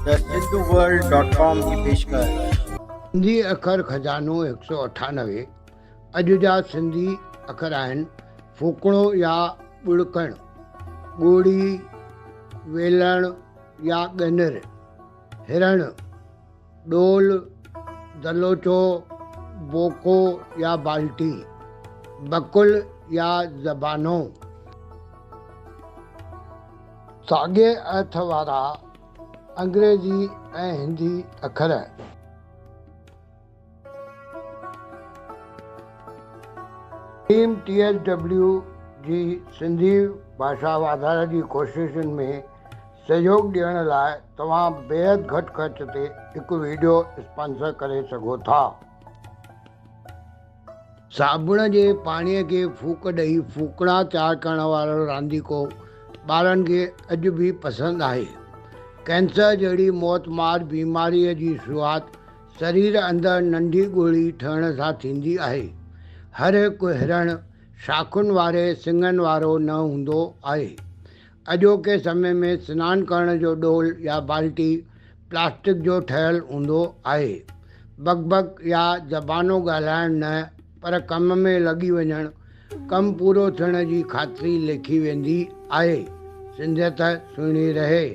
The Sindhu world dot com جي پيشڪش. سنڌي اکر خزانو 198 اڄ جا سنڌي اکر آهن، ڦوڪڻو يا ٻڙڪڻ، ڳوڙهي، ويلڻ يا ڳنر، هرڻ، ڏول، دلوچو، بوڪو يا بالٽي، بڪل يا زبانو. ساڳئي ارٿ وارا انگريزي ۽ هندي اکر. ٽيم ٽي ايس ڊبليو جي سنڌي ڀاشا واڌاري جي ڪوششن ۾ سهيوڳ ڏيڻ لاء توهان بيحد گهٽ خرچ تي هڪ وڊيو اسپانسر ڪري سگهو ٿا. صابڻ جي پاڻيء کي ڦوڪ ڏئي ڦوڪڻا تيار ڪرڻ وارو رانديڪو ٻارن کي اڄ به پسند آهي. ڪينسر جهڙي موتمار بيماريء جي شروعات سرير اندر ننڍي ڳوڙهي ٺهڻ سان ٿيندي آهي. هر هڪ هرڻ شاخن واري سڱن وارو نه هوندو آهي. اڄوڪي سمي ۾ سنان ڪرڻ جو ڏول يا بالٽي پلاسٽڪ جو ٺهيل هوندو آهي. بڪ بڪ يا زبانو ڳالهائڻ نه پر ڪم ۾ لڳي وڃڻ ڪم پورو ٿيڻ جي خاطري ليکي ويندي آهي. سنڌيت سهڻي رهي.